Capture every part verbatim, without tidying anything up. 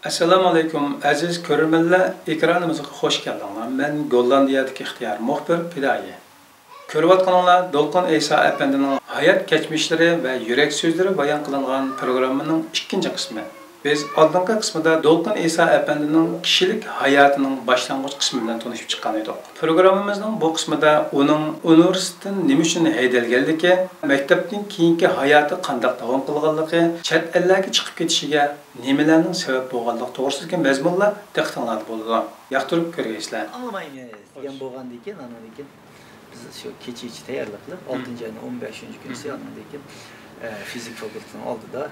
ئەسسالامۇ ئەلەيكۇم، ئەزىز كۆرۈرمەنلەر، ئېكرانىمىزغا خوش كەلدىڭلار. مەن گوللاندىيەدىكى ئىختىيار مۇخبىر پىدائىي. كۆرۈۋاتقىنىڭلار دولقۇن ئەيسا ئەپەندىنىڭ ھايات كەچمىشلىرى ۋە يۈرەك سۆزلىرى بايان قىلىنغان پروگراممىنىڭ ئىككىنچى قىسمى. بىز ئالدىنقى قىسمىدا دولقۇن ئەيسا ئەپەندىنىڭ كىشىلىك ھاياتىنىڭ باشلانغۇچ قىسمى بىلەن تونۇشۇپ چىققان ئىدۇق. پروگراممىمىزنىڭ بۇ قىسمىدا ئۇنىڭ ئۇنىۋېرسىتېتتىن نېمە ئۈچۈن ھەيدەلگەنلىكى، مەكتەپتىن كېيىنكى ھاياتى قانداق داۋام قىلغانلىقى، چەت ئەللەرگە چىقىپ كېتىشىگە نېمىلەرنىڭ سەۋەب بولغانلىقى توغرىسىدىكى مەزمۇنلار دىققىتىڭلاردا بولىدۇ. ياقتۇرۇپ كۆرگەيسىلەر. ئاڭلىمايمىز دېگەن بولغاندىن كېيىن، ئانىڭدىن كېيىن بىز شۇ كېچە ئىچى تەييارلىق قىلىپ، ئالتىنچى ئاينىڭ ئون بەشىنچى كۈنىسى، ئانىڭدىن كېيىن، ئە، فىزىك فاكۇلتېتىنىڭ ئالدىدا،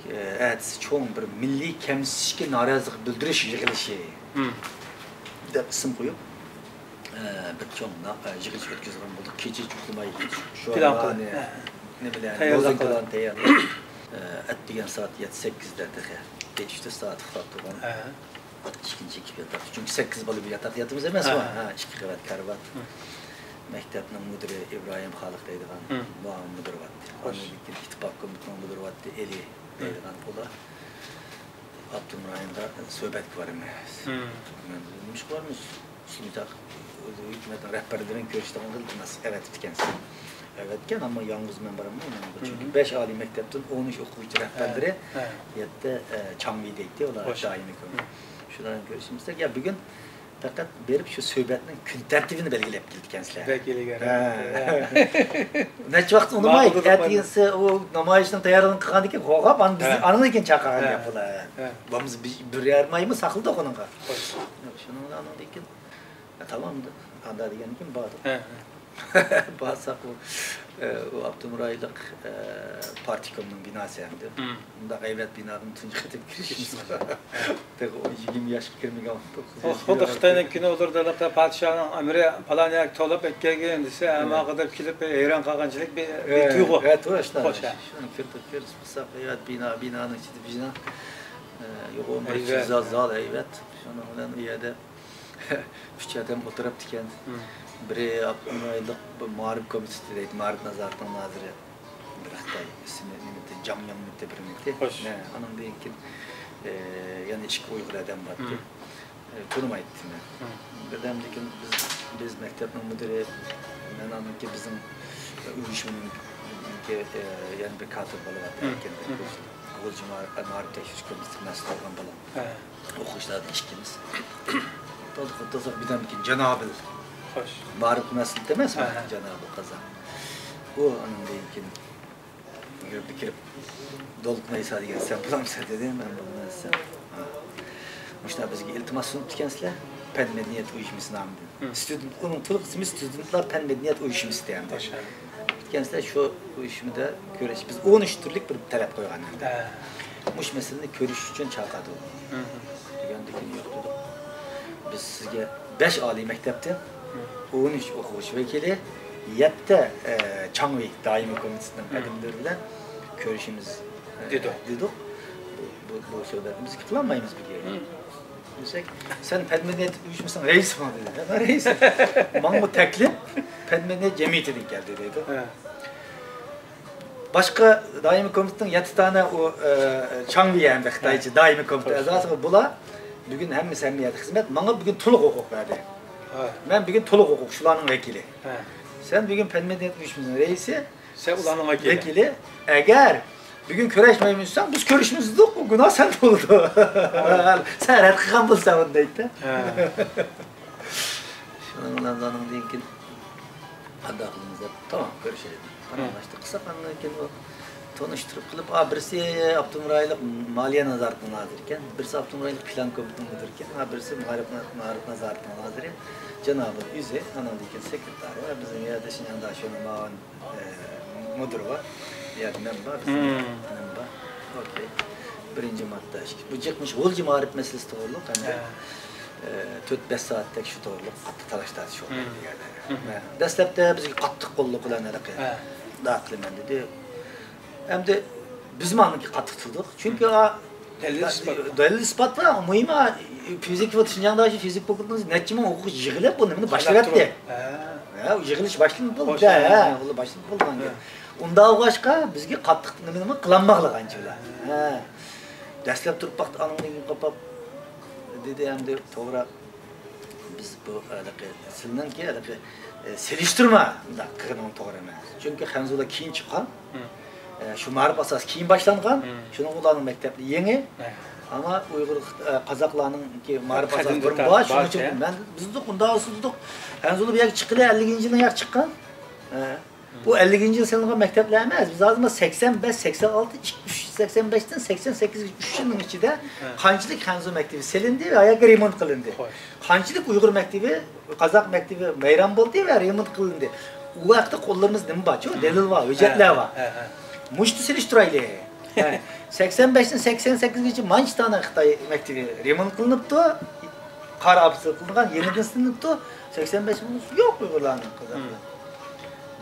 ئە، ئەتىسى چوڭ بىر مىللىي كەمسىتىشكە نارازىلىق بىلدۈرۈش يىغىلىشى دەپ ئىسىم قويۇپ، ئە، بىر چوڭ نا-، ئە، يىغىلىش ئۆتكۈزگەن بولدۇق. كېچە ئۇخلىماي شوئارلارنى، نېمىلەرنى، لوزۇنكىلارنى تەييارلاپ، ئە، ئەتىگەن سائەت يەتتە سەككىزدە تېخى، بەش ئۈچ سائەت ئۇخلاپ تۇرغان. ئىككىنچى ئېكىپ ياتاق. چۈنكى سەككىز بالا بىر ياتاق ياتىمىز ئەمەسمۇ؟ ھە، ھە. ھە، ئىككى قەۋەت كارىۋات. مەكتەپنىڭ مۇدىرى ئىبراھىم خالىق دەيدىغان مۇئاۋىن مۇدىر بارتتى. ئاندىن كېيىن ئىتتىپاق كومىتېتىنىڭ مۇدىرى بارتتى، ئېلى دەيدىغان. ئۇلار ئابدۇمراھىمغا سۆھبەتكە بارىمىز. مەن دېدىم، نېمىشقا بارىمىز؟ شۇنداق ھۆكۈمەتنىڭ رەھبەرلىرىنى كۆرۈشىدىغان قىلىپ ئەۋەتىپتىكەنسىز. ئەۋەتكەن، ئەمما يالغۇز مەن بارمىدىم. چۈنكى بەش ئالىي مەكتەپتىن ئون ئۈچ ئوقۇغۇچى رەھبەرلىرى، ھە، ھە، يەتتە، ئە، چاڭۋى دەيتتى ئۇلار، دائىمىي كومىتېت. شۇلارنى كۆرۈشىمىزدە، يا بۈگۈن پەقەت بېرىپ شۇ سۆھبەتنىڭ كۈن تەرتىپىنى بەلگىلەپ كېلىدىكەنسىلەر. بەك ئىلگىرى. ھە. نەچچە ۋاقىت ئۇنىماي، ئەتىگىنسى ئۇ نامايىشنىڭ تەييارلىقىنى قىلغاندىن كېيىن قوغلاپ، ئاندىن بىزنى ئانىڭدىن كېيىن چاقىرغان گەپ بۇلار. بولمىسا بىر يەر مايمۇ ساقلىدۇق ئۇنىڭغا. شۇنىڭ بىلەن ئانىڭدىن كېيىن، ھە، تامام، ئاندا دېگەندىن كېيىن باردۇق. بارساق، ئۇ، ئە، ئۇ ئاپتونوم رايونلۇق، ئە، پارتكومنىڭ بىناسى ئەمدى. مۇنداق ھەيۋەت بىنادىن تۇنجى قېتىم كىرىشىمىز. تېخى ئون، يىگىرمە ياشقا كىرمىگەن، ئون توققۇز ياش. خۇددى خىتاينىڭ كىنولىرىدا پادىشاھنىڭ ئەمرى پالان يەرگە توۋلاپ ئەكەلگەن دېسە، ھەممە ئادەم كېلىپ ھەيران قالغانچىلىك بىر، بىر تۇيغۇ. ھە، توغرا، شۇنداق. خوش، ھە. شۇنى كىردۇق، كىرىپ چىقساق، ھەيۋەت بىنا، بىنانىڭ ئىچىدە بىنا، ئە، يوغان بىر زال، زال ھەيۋەت. شۇنىڭ بىلەن ئۇ يەردە ئۈچ ئادەم ئولتۇرۇپتىكەن. بىرى ئاپتونوم رايونلۇق مائارىپ كومىتېتى دەيدۇ، مائارىپ نازارىتىنىڭ نازىرى. بىر خىتاي ئىسمى نېمىتى، جاڭ ياڭمىتى بىر نېمىتى. خوش. ھە، ئانىڭدىن كېيىن، ئە، يەنە ئىككى ئۇيغۇر ئادەم بارتتى. ئە، تونۇمايتتىم مەن. بىردەمدىن كېيىن بىز، بىز مەكتەپنىڭ مۇدىرى، مەن ئانىڭكى بىزنىڭ ئۇيۇشمىنىڭكى، ئە، يەنە بىر كاتىپ بالا بار ئىكەن. غۇلجا مائارىپ تەكشۈرۈش كومىتېتىغا مەسئۇل بولغان بالا. ئوقۇغۇچىلاردىن ئىككىمىز. توختىساق بىردەمدىن كېيىن جانابىل مائارىپ مەسئۇلى ئەمەسمۇ؟ جانابىل قازا. ئۇ ئانىڭدىن كېيىن يۈگۈرۈپ كىرىپ، دولقۇن ئەيسا دېگەن سەن بولامسەن دېدى. مەن بولىمەن دېسەم، ھا، مۇشۇنداق بىزگە ئىلتىماس سۇنۇپتىكەنسىلەر، پەن مەدەنىيەت ئۇيۇشمىسى نامىدىن. ستۇدېنت، ئۇنىڭ تولۇق ئىسمى ستۇدېنتلار پەن مەدەنىيەت ئۇيۇشمىسى دېگەن. ئىكەنسىلەر، شۇ ئۇيۇشمىدا كۆرۈش، بىز ئون ئۈچ تۈرلۈك بىر تەلەپ قويغان ئەمدى. مۇشۇ مەسىلىنى كۆرۈش ئۈچۈن چاقىردۇق. دېگەندىكىن، ياق دېدۇق. بىز سىزگە بەش ئالىي مەكتەپتىن، ئون ئۈچ ئوقۇغۇچى ۋەكىلى، يەتتە، ئە، چاڭۋى دائىمىي كومىتېتىنىڭ خادىملىرى بىلەن كۆرۈشىمىز، ئە، دېدۇق. بۇ، بۇ، بۇ سۆھبەتنى بىز قىلالمايمىز بۇ يەردە. دېسەك، سەن پەن مەدەنىيەت ئۇيۇشمىسىنىڭ رەئىسىمۇ دېدى. مەن رەئىس. ماڭا بۇ تەكلىپ پەن مەدەنىيەت جەمئىيىتىدىن كەلدى دەيدۇ. باشقا دائىمىي كومىتېتنىڭ يەتتە دانە ئۇ، ئە، چاڭۋى ئەمدى خىتايچە دائىمىي كومىتېت ئەزاسى بۇلار بۈگۈن ھەممىسى ھەممە يەردە خىزمەت. ماڭا بۈگۈن تولۇق ھوقۇق بەردى. مەن بۈگۈن تولۇق ھوقۇق شۇلارنىڭ ۋەكىلى. سەن بۈگۈن پەن مەدەنىيەت ئۇيۇشمىسىنىڭ رەئىسى، سەن ئۇلارنىڭ ۋەكىلى. ۋەكىلى. ئەگەر بۈگۈن كۆرۈشمەيمىز دېسەڭ، بىز كۆرۈشىمىز دېدۇق، بۇ گۇناھ سەن بولىدۇ. سەن رەت قىلغان بولساڭ ئۇنى دەيتتى. شۇنىڭ بىلەن ئانىڭدىن كېيىن قانداق قىلىمىز دەپ، تامام كۆرۈشەيلى. پاراڭلاشتۇق، قىلساق، ئاندىن كېيىن ئۇ تونۇشتۇرۇپ قىلىپ، ئا، بىرسى ئاپتونوم رايونلۇق مالىيە نازارىتىنىڭ نازىرى ئىكەن، بىرسى ئاپتونوم رايونلۇق پىلان كومىتېتىنىڭ مۇدىرى ئىكەن، ئا، بىرسى مائارىپ، مائارىپ نازارىتىنىڭ نازىرى جانابى ئۆزى، ئانىڭدىن كېيىن سېكرېتارى ۋە بىزنىڭ يەردە شىنجاڭ داشۆنىڭ مۇئاۋىن ئە، مۇدىرى بار. يا، مەن بار، بىزنىڭ مەن بار. ئوكەي. بىرىنچى ماددا ئىككى. بۇ جىق مۇشۇ غۇلجا مائارىپ مەسىلىسى توغرۇلۇق، ئەمدى، ئە، تۆت بەش سائەتتەك شۇ توغرۇلۇق قاتتىق تالاش تارتىش بولدى بۇ يەردە. مەن دەسلەپتە بىزگە قاتتىق قوللۇق بىلەن ھېلىقى داۋا قىلىمەن دېدى. ئەمدى بىزمۇ ئانىڭكى قاتتىق تۇردۇق. چۈنكى، ئا، دەلىل ئىسپات بار. دەلىل ئىسپات بار. مۇھىمى، فىزىك، شىنجاڭدا شۇ فىزىك فاكۇلتېتىنىڭ نەچچە مىڭ ئوقۇغۇچى يىغىلىپ، بۇ نېمىنى باشلىۋەتتى. ھە، يىغىلىش باشلىنىپ بولدى. ھە، ئۇلار باشلىنىپ بولغان گەپ. ئۇنداق بولغاچقا، بىزگە قاتتىق نېمىنى قىلالماغلىق ئانچە. ھە. دەسلەپ تۇرۇپ باقتى، ئانىڭدىن كېيىن قاپاپ دېدى، ئەمدى توغرا، بىز بۇ ھېلىقى سىلىنىڭكى ھېلىقى، ئە، سېلىشتۇرما مۇنداق قىلغىنىڭ توغرا ئەمەس. چۈنكى خەنزۇلار كېيىن چىققان، ئە، شۇ مائارىپ ئاساسى كېيىن باشلانغان، شۇنىڭ ئۇلارنىڭ مەكتەپلىرى يېڭى. ئەمما ئۇيغۇر، ئە، قازاقلارنىڭكى مائارىپ ئاساسى بۇرۇن بار، شۇنىڭ ئۈچۈن مەن، بىز ئۇنداق ئۇسۇلدۇق. خەنزۇلار بۇ يەرگە چىققىلى ئەللىكىنچى يىلنىڭ ياق چىققان. ئە. بۇ ئەللىكىنچى يىل سېلىنغان مەكتەپلەر ئەمەس. بىز ھازىر سەكسەن بەش، سەكسەن ئالتە، ئۈچ، سەكسەن بەشتىن سەكسەن سەككىزگىچە ئۈچ يىلنىڭ ئىچىدە قانچىلىك خەنزۇ مەكتىپى سېلىندى ۋە ياكى رېمونت قىلىندى؟ قانچىلىك ئۇيغۇر مەكتىپى، قازاق مەكتىپى ۋەيران بولدى ۋە رېمونت قىلىندى؟ ئۇ ھەقتە قوللىرىمىزدا نېمە بار؟ دەلىل بار، ھۆججەتلەر بار. مۇشۇنى سېلىشتۇرايلى. سەكسەن بەشتىن سەكسەن سەككىزگىچە مانچە دانە خىتاي مەكتىپى رېمونت قىلىنىپتۇ. قارا ئابسېنت قىلىنغان، يېڭىدىن سېلىنىپتۇ. سەكسەن بەش مىڭ يوق ئۇيغۇرلارنىڭ قازاقلار.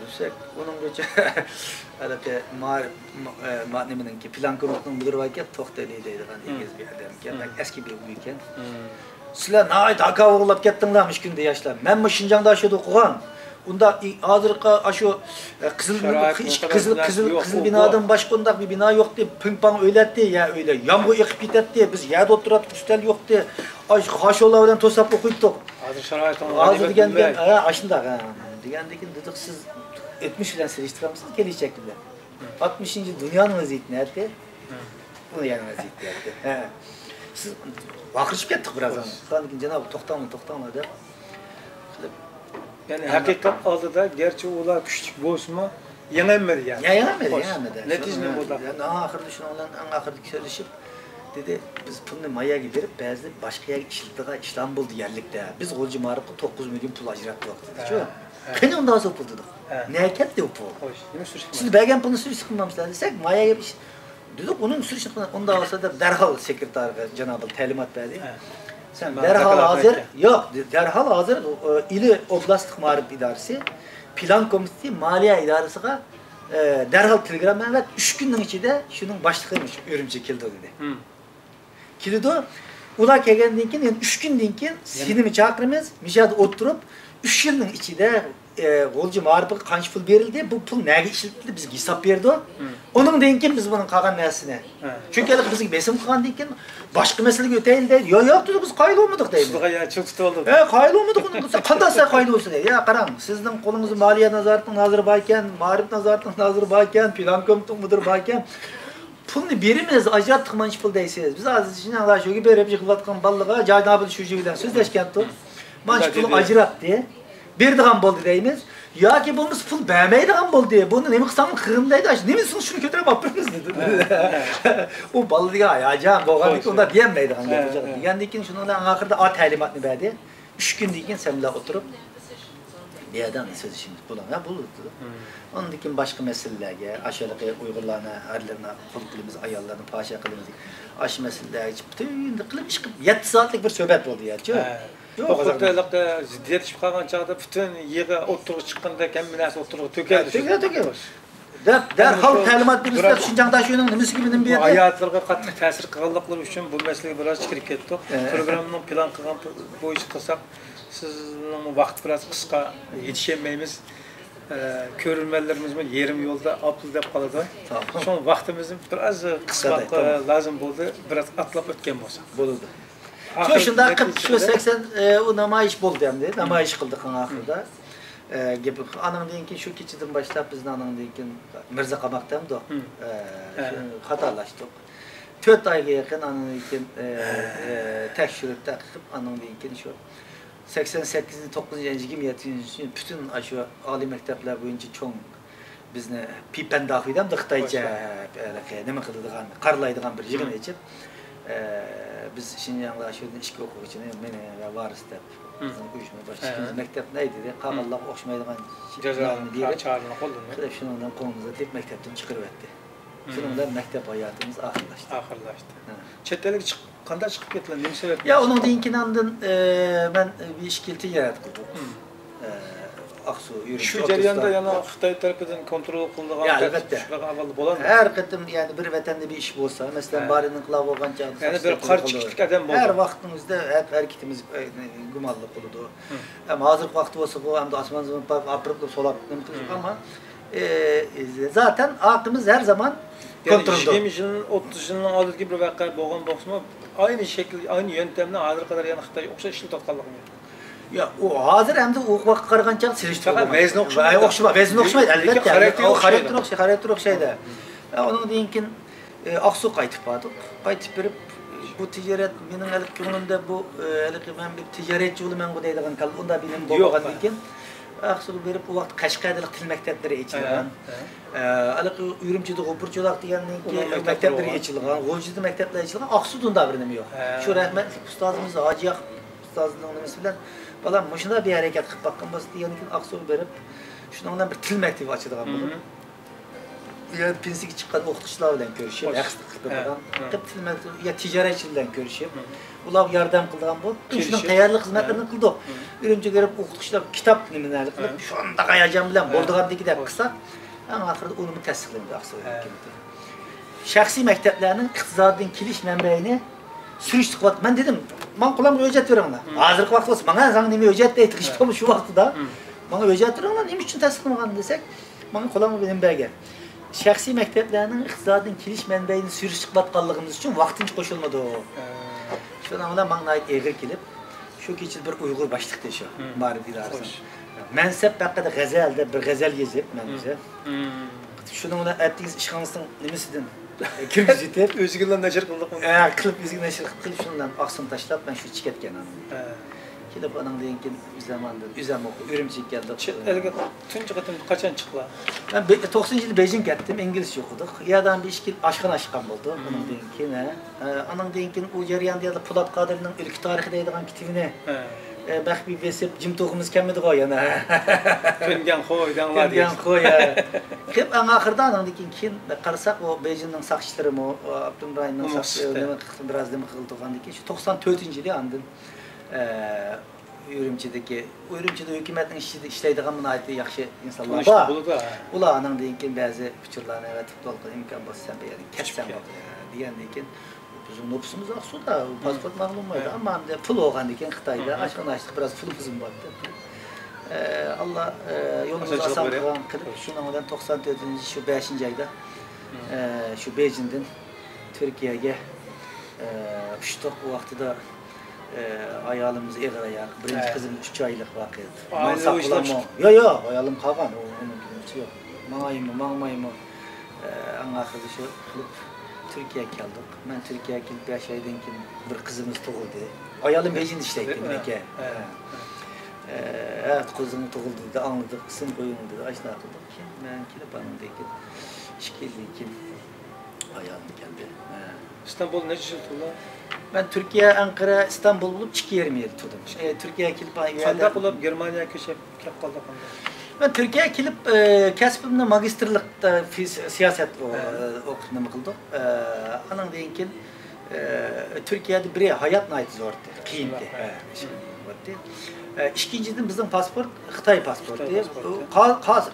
دېسەك، ئۇنىڭغىچە ھېلىقى ما-، ما-، ما-، نېمىنىڭكى، پىلان كومىتېتنىڭ مۇدىرى باركەن، توختى ئەلى دەيدىغان ئېگىز بىر ئادەمكەن، بەك ئەسكى بىر ئۇيكەن. سىلەر ناھايىتى ھاكاۋۇرلاپ كەتتىڭلار مۇشۇ كۈندە ياشلار. مەنمۇ شىنجاڭدا ئاشۇ ئوقۇغان. ئۇندا ئى-، ھازىرقى ئاشۇ، ئە، قىزىل، قىزىل، قىزىل، قىزىل بىنادىن باشقا ئۇنداق بىر بىنا يوقتى. پىڭ پاڭ ئۆيلەتتى، يا ئۆيلە يامغۇر ئېقىپ كېتەتتى. بىز يەردە ئولتۇراتتۇق، ئۈستەل يوقتى. ئاشۇ خاشولار بىلەن توساپ ئوقۇيتتۇق. ھازىر شارائىتىڭىز ھازىر دېگەن، ھە، ئاشۇنداق، ھە. دېگەندىكىن دېدۇق، سىز ئۆتمۈش بىلەن سېلىشتۇرامسىز، كېلىچەك بىلەن؟ ئاتمىشىنچى دۇنيانىڭ ۋەزىيىتى نەتتى؟ بۇ يەنە ۋەزىيەتتە ياتتى. ھە. سىز ۋارقىرىشىپ كەتتۇق بىرازدىن. ساندىن كېيىن جانابى توختاڭلار، توختاڭلار دەپ قىلىپ. يەنى ھەقىقەت ئالدىدا گەرچە ئۇلار كۈچلۈك بولسىمۇ، يېڭەلمىدى يەنى. يا، يېڭەلمىدى، يېڭەلمىدى. نەتىجە نېمە بولدى؟ يەنى ئاخىرىدا شۇنىڭ بىلەن ئەڭ ئاخىرىدا كېلىشىپ دېدى، بىز پۇلنى ما يەرگە بېرىپ، بەزى باشقا يەرگە ئىشلىتىدىغان ئىشلارمۇ بولدى يەرلىكتە. بىز غۇلجا مائارىپقا توققۇز مىليون پۇل ئاجراتتۇق دېدىچۇ. قېنى ئۇنداق بولسا پۇل دېدۇق. نەگە كەتتى ئۇ پۇل؟ سىز بەرگەن پۇلنى سۈرۈشتە قىلمامسىلەر دېسەك، ما يەرگە ئىش دېدۇق، ئۇنىڭ سۈرۈشىنى قىلىڭ. ئۇنداق بولسا دەپ دەرھال سېكرېتارغا جانابى تەلىمات بەردى. سەن دەرھال ھازىر، يوق، دەرھال ھازىر، ئە، ئىلى ئوبلاستلىق مائارىپ ئىدارىسى، پىلان كومىتېتى، مالىيە ئىدارىسىغا، ئە، دەرھال تېلېگرامما ئەۋەت، ئۈچ كۈننىڭ ئىچىدە شۇنىڭ باشلىقى مۇشۇ ئۈرۈمچىگە كېلىدۇ دېدى. كېلىدۇ. ئۇلار كەلگەندىن كېيىن يەنە ئۈچ كۈندىن كېيىن سېنىمۇ چاقىرىمىز، مۇشۇ يەردە ئولتۇرۇپ، ئۈچ يىلنىڭ ئىچىدە، ئە، غۇلجا مائارىپىغا قانچە پۇل بېرىلدى، بۇ پۇل نەگە ئىشلىتىلدى، بىزگە ھېساب بېرىدۇ. ئۇنىڭدىن كېيىن بىز بۇنىڭ قالغان نەرسىسىنى. چۈنكى ھېلىقى بىزگە بېسىم قىلغاندىن كېيىن باشقا مەسىلىگە ئۆتەيلى دەيدۇ. يوق، يوق، دېدۇق، بىز قايىل بولمىدۇق دەيمىز. سىزغا يا چىڭ تۇتۇۋالدۇق. ھە، قايىل بولمىدۇق ئۇنىڭغا. قانداق سىلەر قايىل بولسۇن دەيدۇ. يا قاراڭ، سىزنىڭ قولىڭىزدا مالىيە نازارىتىنىڭ نازىرى باركەن، مائارىپ نازارىتىنىڭ نازىرى باركەن، پىلان كومىتېتىنىڭ مۇدىرى باركەن. پۇلنى بېرىمىز، ئاجراتتۇق مانچە پۇل دەيسىز. بىز ھازىر شىنجاڭدا شۇ يەرگە بېرىپ يىغلاۋاتقان بالىلارغا جاي نابىل شۇجى بىلەن سۆزلەشكەنتۇق. مانچە پۇل ئاجراتتى. بېرىدىغان بولدى دەيمىز. ياكى بولمىسا پۇل بەرمەيدىغان بولدى. بۇنى نېمە قىلساڭ قىلغىن دەيدۇ. ئاشۇ نېمە دېسىڭىز شۇنى كۆتۈرۈپ ئاپىرىمىز دېدى. ئۇ بالا دېگەن، ھاجان بولغاندىن كېيىن ئۇنداق دېيەلمەيدىغان گەپ. دېگەندىن كېيىن شۇنىڭ بىلەن ئاخىرىدا ئا تەلىماتنى بەردى. ئۈچ كۈندىن كېيىن سەن بىلەن ئولتۇرۇپ، بۇ يەردە سۆزلىشىمىز بولۇڭ، ھە، بولىدۇ. ئاندىن كېيىن باشقا مەسىلىلەرگە، ئاشۇ ھېلىقى ئۇيغۇرلارنى ئەرلىرىنى قۇل قىلىمىز، ئاياللارنى پاھىشە قىلىمىز، ئاشۇ مەسىلىلەرگىچە پۈتۈن قىلىپ ئىش قىلىپ، يەتتە سائەتلىك بىر سۆھبەت بولدى يا. يوق، خۇددى ھېلىقى زىددىيەتلىشىپ قالغان چاغدا پۈتۈن يىغا ئوتتۇرىغا چىققاندەك ھەممە نەرسە ئوتتۇرىغا تۆكۈلدى. تۆكۈلدى، تۆكۈلدى. دەپ، دەرھال تەلىمات بېرىسىلەر، شىنجاڭدا شۇنىڭ نېمىسىگە نېمە بۇ بېرىدۇ؟ ھاياتلىرىغا قاتتىق تەسىر قىلغانلىقلىرى ئۈچۈن بۇ مەسىلىگە بىراز كىرىپ كەتتۇق. ئە. پروگراممىنىڭ پىلان قىلغان بويىچە قىلساق، سىزنىڭ ۋاقىت بىراز قىسقا، يېتىشەلمەيمىز. ئە، كۆرۈرمەنلىرىمىزمۇ يېرىم يولدا ئاپلا دەپ قالىدۇ. تامام. شۇڭا ۋاقتىمىزنى بىراز قىسقارتقا لازىم بولدى، بىراز ئاتلاپ ئۆتكەن بولساق. بولىدۇ. شۇ شۇنداق قىلىپ، شۇ سەكسەن، ئە، ئۇ نامايىش بولدى ئەمدى، نامايىش قىلدۇق ئاخىرىدا. ئە، گېپى، ئانىڭدىن كېيىن شۇ كېچىدىن باشلاپ بىزنى ئانىڭدىن كېيىن مىرزا قاماق دەمدۇ؟ ئە، شۇ خاتالاشتۇق. تۆت ئايغا يېقىن ئانىڭدىن كېيىن، ئە، ئە، تەكشۈرۈپ تەتقىق قىلىپ، ئانىڭدىن كېيىن شۇ سەكسەن سەككىزىنچى، توققۇزىنچى، يىگىرمە يەتتىنچى پۈتۈن ئاشۇ ئالىي مەكتەپلەر بويىچە چوڭ بىزنى پىپەنداخۇي دەمدۇ خىتايچە، ھېلىقى نېمە قىلىدىغان، قارىلايدىغان بىر يىغىن ئېچىپ، ئە، بىز شىنجاڭدا شۇ يەردىن ئىككى ئوقۇغۇچىنى، مېنى ۋە ۋارىس دەپ بىزنىڭ ئۇيۇشما باشلىقىمىز مەكتەپنى ئەيدىدى، قالغانلارغا ئوخشىمايدىغان جازا بېرىپ، چارىنى قوللىدى. شۇنىڭ بىلەن قولىمىزنى تېپىپ مەكتەپتىن چىقىرىۋەتتى. شۇنىڭ بىلەن مەكتەپ ھاياتىمىز ئاخىرلاشتى. چەت ئەلگە چىق-، قانداق چىقىپ كەتتىلەر؟ نېمە سەۋەبتىن؟ يا، ئۇنىڭدىن كېيىن ئاندىن، ئە، مەن بىر ئىش كېلىپ تىجارەت قىلدىم. ئە، ئاقسۇ يۈرۈش شۇ جەرياندا يەنە خىتاي تەرىپىدىن كونترول قىلىدىغان، يا، ئەلۋەتتە، شۇنداق ئەھۋاللار بولامدۇ؟ ھەر قېتىم، يەنى بىر ۋەتەندە بىر ئىش بولسا، مەسىلەن، بارىننىڭ قىلىۋالغان چاغدا يەنە بىر قارا چىكىتلىك ئادەم بولىدۇ. ھەر ۋاقىتنىڭ ئۆزىدە ھەر ھەرىكىتىمىز، ئە، گۇمانلىق بولىدۇ. ئەمما ھازىرقى ۋاقىتتا بولسا، بۇ ئەمدى ئاسمان زېمىن پارك ئاپىرىپ سولاپ نېمە قىلىش، ئەمما ئى، زاتەن ئارقىمىز ھەر زامان يەنى كونترولدا. يىگىرمە يىل، ئوتتۇز يىلنىڭ ئالدىدىكى بىر ۋەقە بولغان بولسىمۇ، ئاينى شەكىل، ئاينى يۆنتەمنى ھازىرغا قەدەر يەنە خىتاي ئوخشاش ئىشلىتىۋاتقانلىقىنى. يا، ئۇ ھازىر ئەمدى ئۇ ۋاقىتقا قارىغانچە سېلىشتۇرۇلمايدۇ. پەقەت ۋەزنى ئوخشىمايدۇ. ۋەزنى ئوخشىمايدۇ، ئەلۋەتتە. خاراكتېرى ئوخشايدۇ. خاراكتېرى ئوخشايدۇ، خاراكتېرى ئوخشايدۇ. ئۇنىڭدىن كېيىن ئاقسۇغا قايتىپ باردۇق. قايتىپ بېرىپ، بۇ تىجارەت مېنىڭ ھېلىقى كۆڭلۈمدە بۇ، ھېلىقى مەن بىر تىجارەتچى بولىمەنغۇ دەيدىغان كاللا ئۇنداق بىلىم بولمىغاندىن كېيىن، ئاقسۇغا بېرىپ، ئۇ ۋاقىت قەشقەردە تىل مەكتەپلىرى ئېچىلغان. ھېلىقى ئۈرۈمچىدە غوپۇر چولاق دېگەننىڭكى مەكتەپلىرى ئېچىلغان، غۇلجىدا مەكتەپلەر ئېچىلغان، ئاقسۇدا ئۇنداق بىر نېمە يوق. شۇ رەھمەتلىك ئۇستازىمىز ھاجى ياقۇپ ئۇستازنىڭ نېمىسى بىلەن، بالام، مۇشۇنداق بىر ھەرىكەت قىلىپ باققىن بولسا دېگەندىكىن، ئاقسۇغا بېرىپ، شۇنىڭ بىلەن بىر تىل مەكتىپى ئاچىدىغان بولۇپ، بۇ يەردە پېنسىيەگە چىققان ئوقۇتقۇچىلار بىلەن كۆرۈشۈپ، ھەقسىزلىق قىلىدىغان، قىلىپ تىل مەكتىپى، يا تىجارەتچى بىلەن كۆرۈشۈپ، ئۇلارغا ياردەم قىلىدىغان بولۇپ، شۇنىڭ تەييارلىق خىزمەتلىرىنى قىلدۇق. ئۈرۈمچىگە بېرىپ ئوقۇتقۇچىلار كىتاب نېمىلەرنى قىلىپ، شۇنداق ھاياجان بىلەن بولىدىغاندىكىدەك قىلساق، ئەڭ ئاخىرىدا ئۇنىمۇ تەستىقلىدى ئاقسۇ ھۆكۈمىتى. شەخسىي مەكتەپلەرنىڭ ئىقتىسادىدىن كېلىش مەنبەيىنى سۈرۈشتە قىلىۋاتىدۇ. مەن دېدىم، ماڭا قولۇمغا ھۆججەت بېرىڭلار. ھازىرقى ۋاقىتتا بولسا، ماڭا ساڭا نېمە ھۆججەت دەيدۇ، ھېچ بولمىسا شۇ ۋاقىتتا. ماڭا ھۆججەت بېرىڭلار، نېمە ئۈچۈن تەستىقلىمىغان دېسەك، ماڭا قولۇمغا بىلىم بەرگەن. شەخسىي مەكتەپلەرنىڭ ئىقتىسادىدىن كېلىش مەنبەيىنى سۈرۈشتە قىلىۋاتقانلىقىمىز ئۈچۈن ۋاقتىنچە قوشۇلمىدۇق. شۇنىڭ بىلەن ماڭا ناھايىتى ئېغىر كېلىپ، شۇ كېچىدە بىر ئۇيغۇر باشلىقى شۇ مائارىپ ئىدارىسىنىڭ مەنسەپ ھەققىدە غەزەل دەپ بىر غەزەل يېزىپ، مەن ئۆزۈم شۇنىڭ بىلەن ئەتىگىز ئىشخانىسىنىڭ نېمىسىدىن كىرگۈزۈۋېتىپ، ئۆزىگىلا نەشر قىلدۇق. ھە، قىلىپ ئۆزىگە نەشر قىلىپ، شۇنىڭ بىلەن ئاقسۇنى تاشلاپ، مەن شۇ چىقىپ كەتكەن ئاندىن. كېلىپ ئانىڭدىن كېيىن ئۆزەم ئاندىن ئۆزەم ئۆرۈمچىگە كەلدۇق. ئەلگە تۇنجى قېتىم قاچان چىقلا؟ مەن بىر توقسىنىنچى يىلى بېيجىڭ كەتتىم، ئىنگلىزچە ئوقۇدۇق. يەردە بىر ئىككى يىل ئاشخانا ئاچقان بولدۇق. ئۇنىڭدىن كېيىن، ھە، ئانىڭدىن كېيىن ئۇ جەرياندا يەنە پولات قادىرنىڭ ئۆلكە تارىخى دەيدىغان كىتىبىنى مەخپىي بېسىپ، جىم تۇرغۇمىز كەلمىدىغۇ يەنە. كۆنگەن خوي دەڭلار. كۆنگەن خوي، ھە. كېلىپ ئەڭ ئاخىرىدا ئانىڭدىن كېيىن، كېيىن قارىساق، ئۇ بېيجىڭنىڭ ساقچىلىرىمۇ، ئابدۇمرايىمنىڭ ساقچىلىرى بىراز نېمە قىلىپ تۇرغاندىن كېيىن، شۇ توقسان تۆتىنچى يىلى ئاندىن، ئە، ئۈرۈمچىدىكى، ئۈرۈمچىدە ھۆكۈمەتنىڭ ئىچىدە ئىشلەيدىغان ناھايىتى ياخشى ئىنسانلار بار. ئۇلار ئانىڭدىن كېيىن بەزى ئۇچۇرلارنى ئەۋەتىپتۇ، ئىمكان بولسا سەن بۇ يەردىن كەتسەڭ بولدى دېگەندىن كېيىن، بىزنىڭ نوپۇسىمىز ئاقسۇدا، پاسپورت ماڭا بولمايدۇ. ئەمما ئەمدى پۇل بولغاندىن كېيىن خىتايدا ئاشخانا ئاچتۇق، بىراز پۇلىمىزمۇ بارتى. ئاللا يولىمىزنى ئاسان قىلغان قىلىپ، شۇنىڭ بىلەن توقسان تۆتىنچى شۇ بەشىنچى ئايدا شۇ بېيجىڭدىن تۈركىيەگە ئۇچتۇق. ئۇ ۋاقتىدا ئايالىمىز ئېغىر ئاياغ، بىرىنچى قىزىمىز ئۈچ ئايلىق ۋاقىت. ماڭا ساقلىما. ياق، ياق، ئايالىم قالغان، ئۇ ئۇنىڭ كىنوسى يوق. ماڭايمۇ، ماڭمايمۇ. ئەڭ ئاخىرىدا شۇ قىلىپ تۈركىيەگە كەلدۇق. مەن تۈركىيەگە كېلىپ بەش ئايدىن كېيىن بىر قىزىمىز تۇغۇلدى. ئايالىم بېيجىڭدا ئىشلەيتتى، مېنىڭكى. ھە، قىزىڭ تۇغۇلدى دېدى، ئاڭلىدۇق، ئىسىم قويۇڭ دېدى، ئاشۇنداق قىلدۇق. كېيىن مەن كېلىپ ئانىڭدىن كېيىن ئىككى يىلدىن كېيىن ئايالىم كەلدى. ئىستانبۇل نەچچە يىل تۇردى؟ مەن تۈركىيە، ئەنقەرە، ئىستانبۇل بولۇپ ئىككى يېرىم يىل تۇردۇم. تۈركىيەگە كېلىپ، قانداق بولۇپ گېرمانىيەگە كۆچۈپ كېلىپ قالدىڭ؟ مەن تۈركىيەگە كېلىپ، كەسپىمنى ماگىستىرلىق سىياسەت ئوقۇپ نېمە قىلدۇق. ئانىڭدىن كېيىن تۈركىيەدە بىر ھايات ناھايىتى زور ئىدى، قىيىن ئىدى. ئىككىنچىدىن، بىزنىڭ پاسپورت خىتاي پاسپورتى.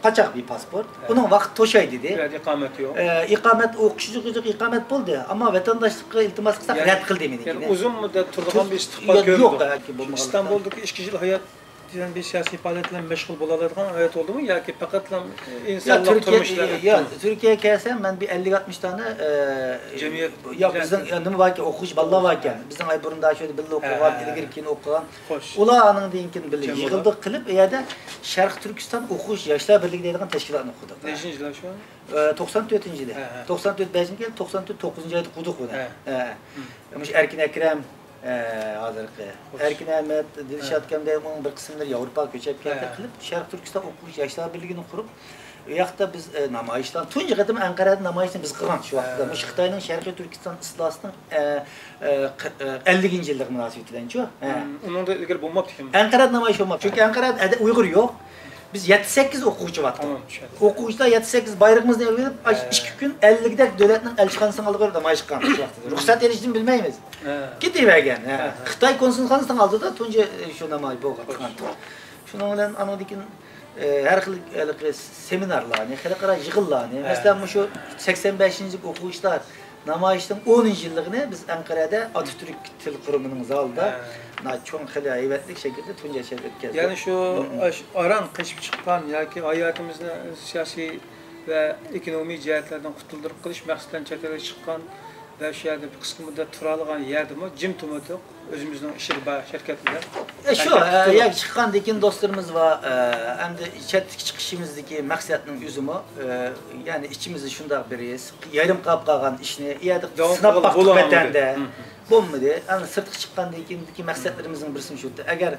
قاچاق بىر پاسپورت. ئۇنىڭ ۋاقتى توشاي دېدى. ئىقامەت يوق. ئىقامەت، ئوقۇش يوق، ئىقامەت بولدى. ئەمما ۋەتەنداشلىققا ئىلتىماس قىلساق، رەت قىلدى مېنىڭكىنى. ئۇزۇن مۇددەت تۇرىدىغان بىر ئىستىقبال كۆرمىدىم. ئىستانبۇلدىكى ئىككى يىل ھايات دېگەن بىر سىياسىي پائالىيەت بىلەن مەشغۇل بولالايدىغان ھايات بولدىمۇ ياكى پەقەتلا ئىنسانلىق تۇرمۇش بىلەن؟ ياق، تۈركىيەگە كەلسەم مەن بىر ئەللىك ئاتمىش دانە جەمئىيەت، ياق، بىزنىڭ نېمە باركەن، ئوقۇغۇچى بالىلار باركەن. بىزنىڭ ئاي بۇرۇندا شۇ يەردە بىللە ئوقۇغان، ئىلگىرى كېيىن ئوقۇغان. ئۇلار ئانىڭدىن كېيىن بىللە يىغىلدۇق قىلىپ، ئۇ يەردە شەرقىي تۈركىستان ئوقۇغۇچى ياشلار بىرلىكى دەيدىغان تەشكىلاتنى قۇردۇق. نەچچىنچى يىل شۇ؟ توقسان تۆتىنچى يىلى. توقسان تۆت بەشىنچى يىل، توقسان تۆت توققۇزىنچى ئايدا قۇردۇق بۇنى. مۇشۇ ئەركىن ئەكرەم، ھازىرقى ئەركىن ئەمەت، دىلشات ئاكام دەيدۇ، ئۇنىڭ بىر قىسىملىرى ياۋروپاغا كۆچۈپ كەتتى قىلىپ، شەرقىي تۈركىستان ئوقۇغۇچى ياشلار بىرلىكىنى قۇرۇپ، ئۇ ياقتا بىز نامايىشلار، تۇنجى قېتىم ئەنقەرەدە نامايىشنى بىز قىلغان شۇ ۋاقىتتا. مۇشۇ خىتاينىڭ شەرقىي تۈركىستان ئىستىلاسىنىڭ ئەللىكىنچى يىللىقى مۇناسىۋىتى بىلەنچۇ. ئۇنىڭدىن ئىلگىرى بولماپتىكەن. ئەنقەرەدە نامايىش بولماپتۇ. چۈنكى ئەنقەرەدە ئۇيغۇر يوق. بىز يەتتە سەككىز ئوقۇغۇچى بارتۇق. ئوقۇغۇچىلار يەتتە سەككىز بايرىقىمىزنى ئېلىپ، ئىككى كۈن ئەللىكىدەك دۆلەتنىڭ ئەلچىخانىسىنىڭ ئالدىغا بېرىپ نامايىش قىلغان شۇ ۋاقىتتا. رۇخسەت ئېلىشنى بىلمەيمىز. كېتىۋەرگەن. خىتاي كونسۇلخانىسىنىڭ ئالدىدا تۇنجى شۇ نامايىش بولغان. شۇنىڭ بىلەن ئانىڭدىن كېيىن ھەر خىل ھېلىقى سېمىنارلارنى، خەلقئارا يىغىنلارنى، مەسىلەن، مۇشۇ سەكسەن بەشىنچى ئوقۇغۇچىلار نامايىشىنىڭ ئونىنچى يىللىقىنى بىز ئەنقەرەدە ئاتاتۈرك تىل قۇرۇمىنىڭ زالىدا ناھايىتى چوڭ، خېلى ھەيۋەتلىك شەكىلدە تۇنجى يەر شەرت ئۆتكەزدۇق. يەنى شۇ، مم. ئاش-، ئاران قېچىپ چىققان ياكى ھاياتىمىزنى سىياسىي ۋە ئېكونومىي جەھەتلەردىن قۇتۇلدۇرۇپ قېلىش مەقسىتىدىن چەت ئەلگە چىققان ۋە شۇ يەردە بىر قىسقا مۇددەت تۇرالىغان يەردىمۇ جىم تۇرمىدۇق. ئۆزىمىزنىڭ ئىچىدە بار شىركەتلەر. ئە، شۇ، ھەرىكەت ئە، قىلدۇق. يەرگە چىققاندىن كېيىن دوستلىرىمىز بار، ئە، ئەمدى چەتكە چىقىشىمىزدىكى مەقسەتنىڭ ئۆزىمۇ، ئە، يەنى ئىچىمىزدە شۇنداق بىر ھېس، يېرىم قاپ قالغان ئىشنى يەردە داۋام سىناپ قىلغىلى باقتۇق بولالمىدى. ۋەتەندە. مم. بولمىدى. ئەمدى سىرتقا چىققاندىن كېيىندىكى مەقسەتلىرىمىزنىڭ بىرسىمۇ شۇ. ئەگەر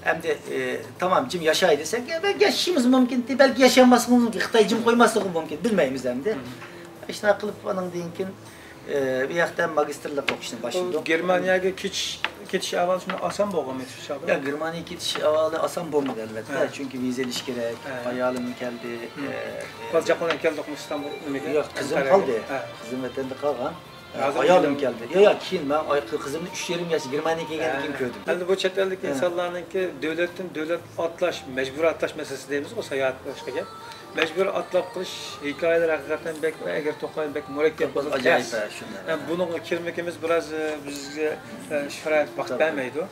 ئەمدى، ئە، تامام جىم ياشاي دېسەك، يا بەلكى ياشىشىمىز مۇمكىن، بەلكى ياشىيالماسلىقىمىز مۇمكىن. خىتاي جىم قويماسلىقى مۇمكىن. بىلمەيمىز ئەمدى. مم. شۇنداق قىلىپ ئانىڭدىن كېيىن ئى، بۇ ياقتا ماگىستىرلىق ئوقۇشنى باشلىدۇق. گېرمانىيەگە كېتىش، كېتىش ئەھۋالى شۇنداق ئاسان بولغانمۇ؟ يا، گېرمانىيەگە كېتىش ئەھۋالى ئاسان بولمىدى، ئەلۋەتتە. ھە. چۈنكى ۋىزا ئېلىش كېرەك، ھە. ئايالىم كەلدى. ھە. ئى، ئى، قالجاقلار كەلدۇق ئىستانبۇل نېمىگە؟ ياق، قىزىم قالدى. ھە. قىزىم ۋەتەندە قالغان. ھە، ھازىر ئايالىم كەلدى. يا، يا، كېيىن مەن ئاي-، قىزىمنى ئۈچ يېرىم ياش گېرمانىيەگە كەلگەندىن كېيىن كۆردۈم. ئەمدى بۇ چەت ئەلدىكى ھە. ئىنسانلارنىڭكى دۆلەتتىن دۆلەت ئاتلاش، مەجبۇرىي ئاتلاش مەسىلىسى دەيمىزغۇ، ساياھەت قىلىشقا گەپ. مەجبۇرىي ئاتلاپ قېلىش ھېكايىلىرى ھەقىقەتەن بەك ئەگرى توقاي، بەك مۇرەككەپ بولۇپ ئاجايىپ، كېتىسىز. ھە، شۇنداق. ھە، بۇنىڭغا كىرمىكىمىز بىراز، ئە، بىزگە، ئە، شارائىت ۋاقىت بەرمەيدۇ.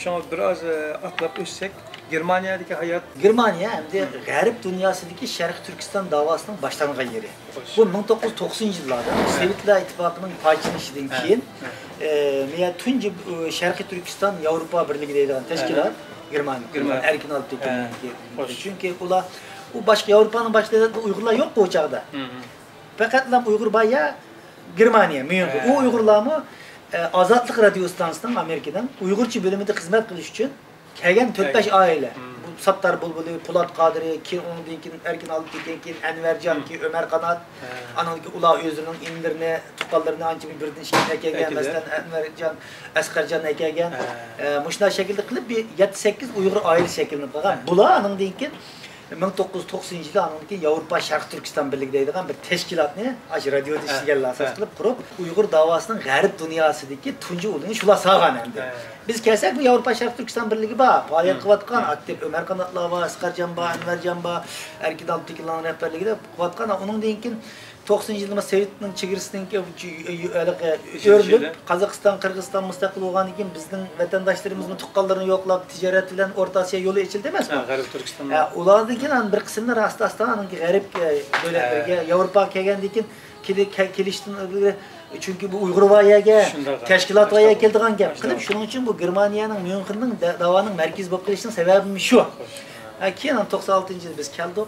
شۇڭا بىراز، ئە، ئاتلاپ ئۆتسەك، گېرمانىيەدىكى ھايات. گېرمانىيە ئەمدى غەرب دۇنياسىدىكى شەرقىي تۈركىستان داۋاسىنىڭ باشلانغان يېرى. خوش. بۇ مىڭ توققۇز يۈز توقسىنىنچى يىللاردا ھە. سوۋېتلار ئىتتىپاقىنىڭ پارچىلىنىشىدىن ھە. كېيىن، ھە. ئە، مەيە تۇنجى، ئە، شەرقىي تۈركىستان ياۋروپا بىرلىكى دەيدىغان ھە. تەشكىلات گېرمانىيە. گېرمانىيە. ئەركىن ئالىپ ھە. خوش. چۈنكى ئۇلار، ئۇ باشقا ياۋروپانىڭ باشقا دۆلەتلىرىدە ئۇيغۇرلار يوق ئۇ چاغدا. ھە، ھە. پەقەتلا ئۇيغۇر بار يا گېرمانىيە، ميۇنخېن. ھە. ئۇ ئۇيغۇرلارمۇ، ئە، ئازادلىق رادىيو ئىستانسىسىنىڭ ئامېرىكىنىڭ ئۇيغۇرچە بۆلۈمىدە خىزمەت قىلىش ئۈچۈن كەلگەن تۆت-بەش كەلگەن. ئائىلە. مم. بۇ ساتتار بۇلبۇلى، پولات قادىرى، كېيىن ئۇنىڭدىن كېيىن ئەركىن ئالىپ كەتكەن، كېيىن ئەنۋەرجان، مم. كېيىن ئۆمەر قانات. ھە. ئانىڭدىن كېيىن ئۇلار ئۆزلىرىنىڭ ئىنىلىرىنى، تۇغقانلىرىنى ئانچە بىردىن ئىككىدىن ئەكەلگەن. ئەكەلگەن. مەسىلەن، ئەنۋەرجان، ئەسقەرجان ئەكەلگەن. ھە. ئە، مۇشۇنداق شەكىلدە قىلىپ بىر يەتتە-سەككىز ئۇيغۇر ئائىلىسى شەكىللىنىپ قالغان. ھە. بۇلار ئانىڭدىن كېيىن مىڭ توققۇز يۈز توقسىنىنچى يىلى ئانىڭدىن كېيىن ياۋروپا شەرقىي تۈركىستان بىرلىكى دەيدىغان بىر تەشكىلاتنى ئاشۇ رادىيودا ھە. ئىشلىگەنلەر ئاساس ھە. قىلىپ قۇرۇپ، ئۇيغۇر داۋاسىنىڭ غەرب دۇنياسىدىكى تۇنجى ئۇلىنى شۇلار سالغان ئەمدى. ھە. بىز كەلسەك، بۇ ياۋروپا شەرقىي تۈركىستان بىرلىكى بار، پائالىيەت ھە. قىلىۋاتقان، ھە. ئاكتىپ ئۆمەر قاناتلار بار، ئەسقەرجان بار، ئەنۋەرجان بار، ئەركىن ئالپتېكىنلارنىڭ رەھبەرلىكىدە قىلىۋاتقان. ئۇنىڭدىن كېيىن توقسىنىنچى يىلدا سوۋېتنىڭ چېگرىسىنىڭكى ھېلىقى ئۆرۈلۈپ، قازاقىستان، قىرغىزىستان مۇستەقىل بولغاندىن كېيىن بىزنىڭ ۋەتەنداشلىرىمىزمۇ تۇغقانلىرىنى يوقلاپ، تىجارەت بىلەن ئورتا ئاسىيا يولى ئېچىلدى ئەمەسمۇ؟ ھە، غەربىي تۈركىستان. ھە، ئۇلاردىن كېيىن بىر قىسىملىرى ئاستا-ئاستا ئانىڭكى غەرب، ئە، دۆلەتلىرىگە، ھە. ياۋروپاغا كەلگەندىن كېيىن كېلى-، كە-، كېلىشتىن ئىلگىرى، چۈنكى بۇ ئۇيغۇر بار يەرگە، شۇنداق. تەشكىلات بار يەرگە كېلىدىغان گەپ قىلىپ، شۇنىڭ ئۈچۈن بۇ گېرمانىيەنىڭ ميۇنخېننىڭ دە-، داۋانىڭ مەركىزى بولۇپ قېلىشىنىڭ سەۋەبىمۇ شۇ. خوش. ھە، كېيىن توقسان ئالتىنچى يىلى بىز كەلدۇق.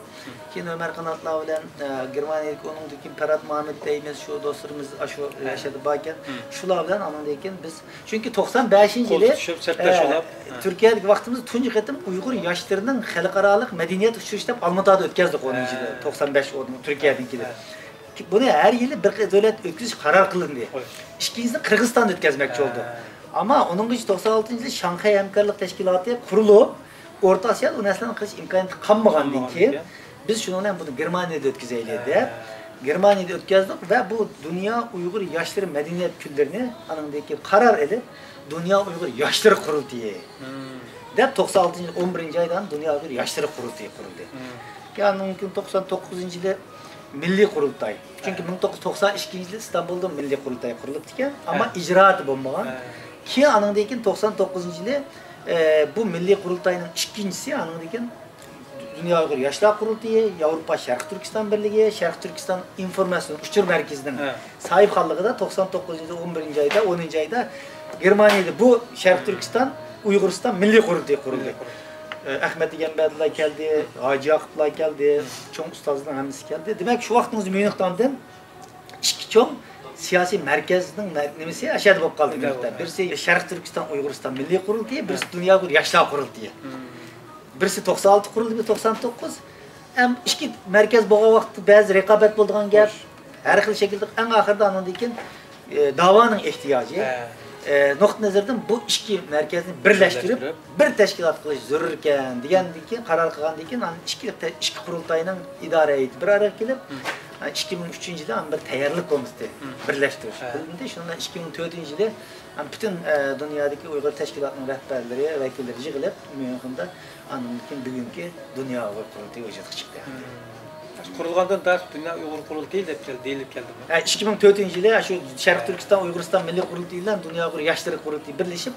كېيىن ئۆمەر قاناتلار بىلەن، ئە، گېرمانىيەدىكى، ئۇنىڭدىن كېيىن پەرھات مامۇت دەيمىز، شۇ دوستلىرىمىز ئاشۇ ھە. يەر شەھەردە باركەن. ھە. شۇلار بىلەن ئانىڭدىن كېيىن بىز، چۈنكى توقسان بەشىنچى يىلى، قول تۇتۇشۇپ، سەپدەش ئە، بولاپ. ھە. تۈركىيەدىكى ۋاقتىمىزدا تۇنجى قېتىم ئۇيغۇر ياشلىرىنىڭ خەلقئارالىق مەدەنىيەت ئۇچرىشىشى دەپ ئالمۇتادا ئۆتكەزدۇق ئونىنچى يىلى، ھە. توقسان بەش ئورنى تۈركىيەدىن كېلىپ. ھە. بۇنى ھەر يىلى بىر دۆلەت ئۆتكۈزۈش قارار قىلىندى. خوش. ئىككىنچىسىنى قىرغىزىستاندا ئۆتكەزمەكچى ھە. بولدۇق. ئەمما ئۇنىڭغىچە توقسان ئالتىنچى يىلى شاڭخەي ھەمكارلىق تەشكىلاتى قۇرۇلۇپ، ئورتا ئاسىيادا ئۇ نەرسىلەرنى قىلىش ئىمكانىيىتى قالمىغاندىن قالمىغاندىن كېيىن، كېيىن. بىز شۇنىڭ بىلەن بۇنى گېرمانىيەدە ئۆتكۈزەيلى ھە. دەپ، گېرمانىيەدە ئۆتكۈزدۇق ۋە بۇ دۇنيا ئۇيغۇر ياشلىرى مەدەنىيەت كۈنلىرىنى ئانىڭدىن كېيىن قارار ئېلىپ، دۇنيا ئۇيغۇر ياشلىرى قۇرۇلتىيى مم. دەپ، توقسان ئالتىنچى يىل ئون بىرىنچى ئايدا دۇنيا ئۇيغۇر ياشلىرى قۇرۇلتىيى قۇرۇلدى. مم. كېيىن ئۇنىڭدىن كېيىن توقسان توققۇزىنچى يىلى مىللىي قۇرۇلتاي. چۈنكى ھە. مىڭ توققۇز يۈز توقسان ئىككىنچى يىلى ئىستانبۇلدا مىللىي قۇرۇلتاي قۇرۇلۇپتىكەن، ئەمما ھە. ئىجرائاتى بولمىغان. ھە. كېيىن ئانىڭدىن كېيىن توقسان توققۇزىنچى يىلى، ئە، بۇ مىللىي قۇرۇلتاينىڭ ئىككىنچىسى، ئانىڭدىن كېيىن دۇنيا ئۇيغۇر ياشلار قۇرۇلتىيى، ياۋروپا شەرقىي تۈركىستان بىرلىكى، شەرقىي تۈركىستان ئىنفورماتسىيە ئۇچۇر مەركىزىنىڭ ھە. ساھىبخانلىقىدا توقسان توققۇزىنچى يىلى ئون بىرىنچى ئايدا، ئونىنچى ئايدا گېرمانىيەدە بۇ شەرقىي تۈركىستان ئۇيغۇرىستان مىللىي قۇرۇلتىيى قۇرۇلدى. مىللىي قۇرۇلتىي. ئە، ئەخمەت ئىگەمبەردىللا كەلدى، ھاجى ياقۇپلا كەلدى، چوڭ ئۇستازلارنىڭ ھەممىسى كەلدى. دېمەك، شۇ ۋاقىتنىڭ ئۆزى ميۇنخېندا ئاندىن ئىككى چوڭ سىياسىي مەركەزنىڭ مەر-، نېمىسى ئەشەدە بولۇپ قالدى ميۇنخېندا. بىرسى شەرقىي تۈركىستان ئۇيغۇرىستان مىللىي قۇرۇلتىيى، بىرسى دۇنيا ئۇيغۇر ياشلار قۇرۇلتىيى. مم. بىرسى توقسان ئالتە قۇرۇلدى، بىرى توقسان توققۇز. ئەم، ئىككى مەركەز بولغان ۋاقىتتا بەزى رىقابەت بولىدىغان گەپ. خوش. ھەر خىل شەكىلدە، ئەڭ ئاخىرىدا ئانىڭدىن كېيىن، ئە، داۋانىڭ ئېھتىياجى، ھە. ئە، نۇقتىئى نەزەردىن بۇ ئىككى مەركەزنى بىرلەشتۈرۈپ، بىرلەشتۈرۈپ. بىر تەشكىلات قىلىش زۆرۈركەن دېگەندىن كېيىن، قارار قىلغاندىن كېيىن، ئاندىن ئىككى تە-، ئىككى قۇرۇلتاينىڭ ئىدارە ھەيئىتى بىر ئارىغا كېلىپ، مم. ئىككى مىڭ ئۈچىنچى يىلى ئاندىن بىر تەييارلىق كومىتېتى مم. بىرلەشتۈرۈش ھە. قىلىندى. شۇنىڭ بىلەن ئىككى مىڭ تۆتىنچى يىلى ھەم پۈتۈن، ئە، دۇنيادىكى ئۇيغۇر تەشكىلاتىنىڭ رەھبەرلىرى، ۋەكىللىرى يىغىلىپ، ميۇنخېندا ئاندىن كېيىن بۈگۈنكى دۇنيا ئۇيغۇر قۇرۇلتىيى ۋۇجۇدقا چىقتى. مم. قۇرۇلغاندىن تارتىپ دۇنيا ئۇيغۇر قۇرۇلتىيى دەپ كەل-، دېيىلىپ كەلدىمۇ؟ ھە، ئىككى مىڭ تۆتىنچى يىلى شۇ شەرقىي تۈركىستان ئۇيغۇرىستان مىللىي قۇرۇلتىيى بىلەن دۇنيا ئۇيغۇر ياشلىرى قۇرۇلتىيى بىرلىشىپ،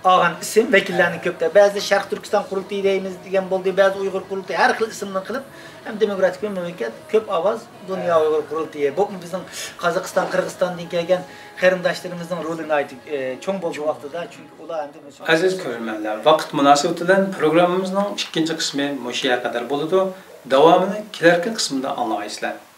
ئالغان ئىسىم ۋەكىللەرنى كۆپتە. بەزىدە شەرقىي تۈركىستان قۇرۇلتىيى دەيمىز دېگەن بولدى، بەزى ئۇيغۇر قۇرۇلتىيى، ھەر خىل ئىسىمنى قىلىپ، ھەم دېموكراتىك بىر مەملىكەت، كۆپ ئاۋاز دۇنيا ئۇيغۇر قۇرۇلتىيى. بولۇپمۇ بىزنىڭ قازاقىستان، قىرغىزىستاندىن كەلگەن قېرىنداشلىرىمىزنىڭ رولى ناھايىتى، ئە، چوڭ بولدى بۇ ۋاقتىدا، چۈنكى ئۇلار ئەمدى مۇشۇ ئەزىز كۆرۈرمەنلەر، ۋاقىت مۇناسىۋىتى بىلەن پروگراممىمىزنىڭ ئىككىنچى قىسمى مۇشۇ يەرگە قەدەر بولىدۇ. داۋامىنى كېلەركى قىسمىدا ئاڭلايسىلەر.